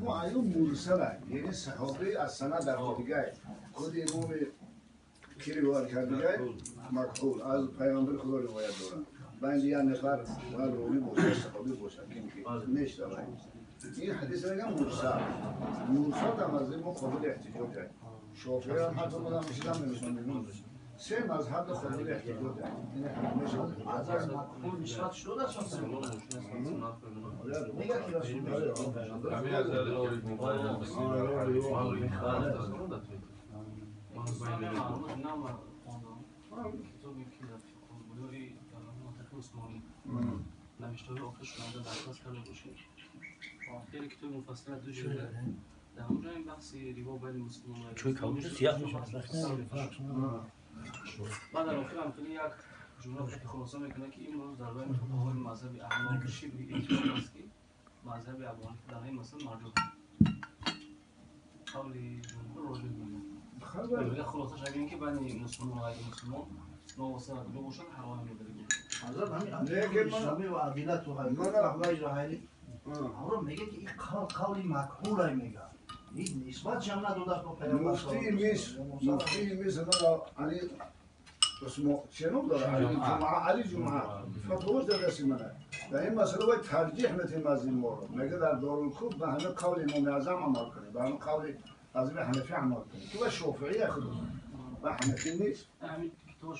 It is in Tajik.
Аммо аю мурсала, яъне саҳоби аз санад дар дигар худ имом ки ривоят кардигай, Макҳул аз пайғамбари Худо ривоят дорад. Баъд як нафар бояд ровӣ бошад, саҳобӣ бошад, ки мешавад. Ин ҳадис мегӯям мурсал. Мурсал дар мазҳаби мо қобили эҳтиҷоҷ аст. Шофиъӣ ҳам ҳатто модам мешидам намешон. Се мазҳаб қобили эҳтиҷоҷ аст. Ин мешавад. Аз Макҳул нисбат шудааст. Мегӯяд ки Расул навиштаҳои охир шунаванда дархост карда бошед. Хеле китоби муфассал ду ҷилда. Дар ҳамонҷо ин баҳси рибо байни мусулмон ва чӯй кабуд сиёҳ мешавад. Баъд дар охир ҳам хеле як ҷумла ки хулоса мекунад, ки имрӯз дар байни фуқаҳои мазҳаби аҳноф шибҳи иттифоқ аст, ки мазҳаби Абу Ҳанифа дар ҳамин масъала марҷуҳ, қавли ҷумҳур роҷеъ мегӯяд. Хулосааш ҳамин, ки байни мусулмон ва ғайри мусулмон новобаста ба куҷо бошад, ҳаром медари. Ҳазрат, ҳамин исломӣ ва адилату ғайри ҳамро мегӯяд, ки ин қавл қавли макҳулай мегӯяд. Ин нисбат ҳам надодааст ба пайғамбар. Муфтии Миср, муфтии Миср Али чӣ ном дорад? Али Ҷумъа, Али Ҷумъа. Фатвош дар дасти ман аст. Дар ин масъала бояд тарҷиҳ метем аз ин моро. Мегӯяд, дар Дорулкуф ба ҳамин қавли Имоми Аъзам амал кунем, ба ҳамин қавли мазҳаби ҳанафӣ амал кунем. Ки ва шофиъия худаш. Ва ҳанафӣ нест. Ҳамин китобаш.